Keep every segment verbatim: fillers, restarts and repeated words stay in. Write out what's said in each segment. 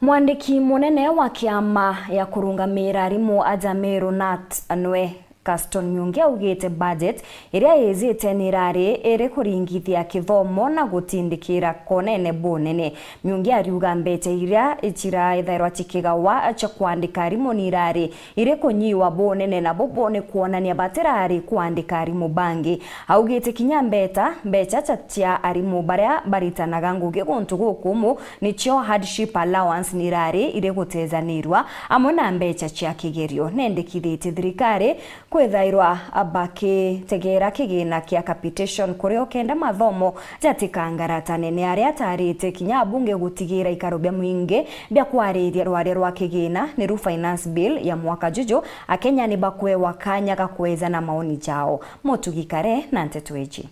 Mwandiki munene wa kiama ya kurungamira arimu aja Meru, nat, nwe Caston Miungi augite budget iria ijite ni irari iri kuringithia kithomo na gutindikira konene bunene. Miungi ariuga mbeca iria ciraithairwa cikigawa cia kwandika arimu ni irari iri kunyiwa bunene, na bubu ni kwonania batirari kwandika arimu bangi. Augite kinya mbeca, mbeca cia, cia arimu baria baritanaga ngugi guntu gukumu, nicio hardship allowance, ni irari iri gutezanirwa amwe na mbeca cia kigerio. Nendekithitie thirikari kwithairwa bakitegera kigina kia capitation kuri o kenda mathomo jatikangaratane. Ni aria atarite kinya abunge gutigira ikaro bia mwingi bia kwariria rwaria rwa kigina, niru finance bill ya mwaka juju, Akenya ni bakwewa kanya ga kwejana maoni jao. Mutugi Kare na nteto iji.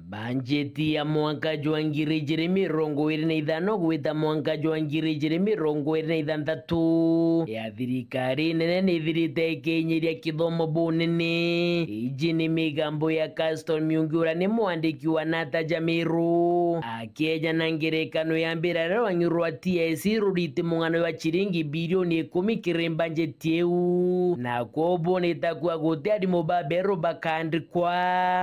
Mbanjeti ya mwanka jwa ngiri ijiri mirongo iri na ithano gwita mwanka jwa ngiri ijiri mirongo iri na ithanthatu ya thirikari nene nithirite ikinyiria kithomo bunene. Iji ni migambo ya Caston Miungi, uria ni mwandiki wa nat aja Meru, akiejana ngerekano ya mbira iria rwanyu rwa T S C ruriti mung'ano wa ciringi bilioni ikumi kiri mbanjeti iu, na kwoguo ni ta kuuga guti arimu baberu bakaandikwa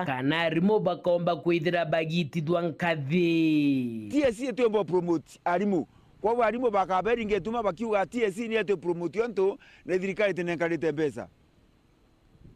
kana arimu bakomba kwithira bagitithwa nkathi. T S C itiumba promote arimu. Kwoguo arimu bakaberinga ituma bakiuga T S C ni eti promote ontu ni thirikari itinenkanite mbeca.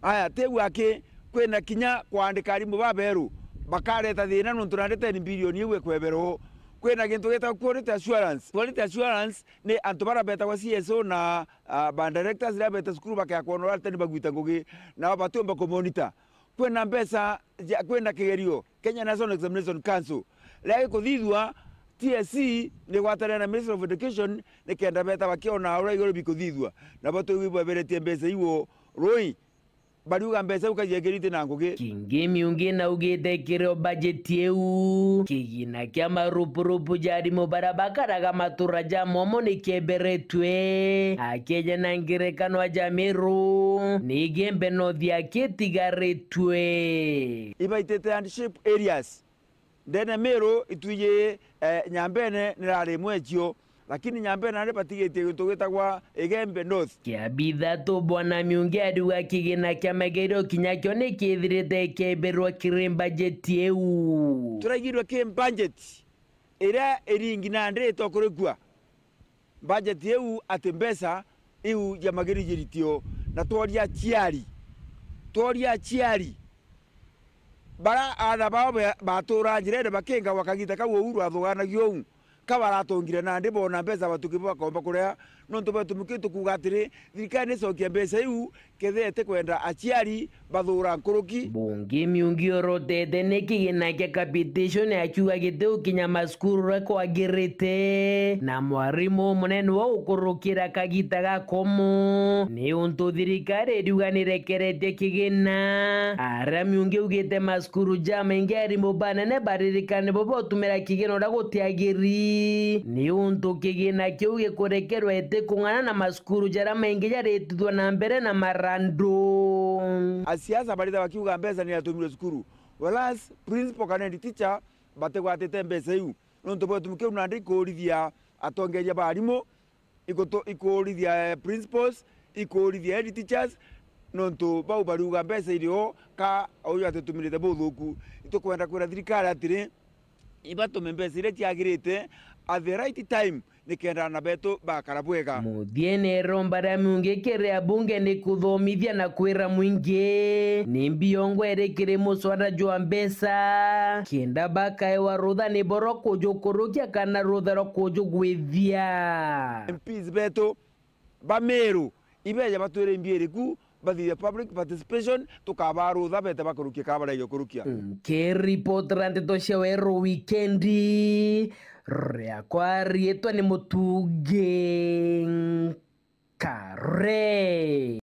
Aya, tiu aki, kwina kinya kwandika arimu baberu, bakareta thina nontu nandi ten billion iu ikweberwo. Kwina gintu gitagwa quality assurance. Quality assurance ni antu baria betagwa C S O na, ah, ba directors riria beta cukuru bakea kwona uria arutani bagwita ngugi, nao batiumba kumonitor. Kwina mbeca ja, kwina kigerio, Kenya National Examination Council. Riria gikuthithua, T S C ni igwatanira na Ministry of Education nikenda beta bakiona uria iguru bikuthithua. Nabo twigua iberetie mbeca iu rui, bariuga mbeca iu kajiekirite na ngugi. Kingi Miungi naugite kirio bajeti iu, kigina kia marupurupu ja arimu baria bakaraga matura ja momo ni kieberetwe. Akieja na ngerekano aja Meru, ni Igembe North akitigaritwe. Ibaitite hardship areas. Ndene Meru itwiji, eh, Nyambene nirari imwe cio, lakini Nyambene nandi batigitie gintu gitagwa Igembe North. Kia bithatu, Bwana Miungi ariuga kigina kia magerio kinya kio ni kithirite kieberwa kiri mbajeti iu. Turaigirwe ki mbajeti iria iringi nandi itokurikua. Budget iu ati mbeca iu ja magiri jiritio, na tworia aciari, tworia aciari bara aana bao be-, baturaa njirene bakingagwa kagita kau uu rwathuganagio uu, ka baratongire nandi boona mbeca batuki bakomba kuria? Nontu bwetu muki tukuuga atiri, thirikari nicokia mbeca iu, kethira itikwenda aciari bathuura nkuruki. Bungi Miungi orotete ni kigina kia capitation akiuga gitigukinya macukuru uria kwagirite, na mwarimu umunene wa gukurukira kagita ga komo, ni untu thirikari iriuga nirekeretie kigina. Aria Miungi augite macukuru jamaingi arimu banene baririkane bo botumira kigina uria gutiagiri, ni untu kigina kiu gikurekerwa iti kung'ana na macukuru jaria maingi jaritithwa na mbere na marandu. Asiasa baritha bakiuga mbeca ni yatumirwe cukuru, whereas principal kana head teacher batigwatite mbeca iu. Nontu bwa gitumi kiu nandi ikuurithia atongeria ba arimu, igutu-, ikuurithia, eh, principals, ikuurithia head teachers, nontu bau bariuga mbeca iri o ka uju atitumirite buthuku. Itukwenda kwira thirikari atiri, ibatume mbeca iria ciagirite at the right time, nikenda aana betu bakara bwega. Muthiene, iromba ria Miungi kiri abunge ni kuthomithia na kwira mwingi ni mbiongo iri kiri muswada jwa mbeca, kenda bakaewa rutha ni bo rwa kujukurukia kana rutha rwa kujugwithia. M Ps betu ba Meru ibeja batwire imbi iriku, bathithia public participation, tukabaa rutha bete bakurukia kana barege kurukia. Nkiripotera nteto cia Weru Wikendi, riakwa riitwa ni Mutugi Nkare.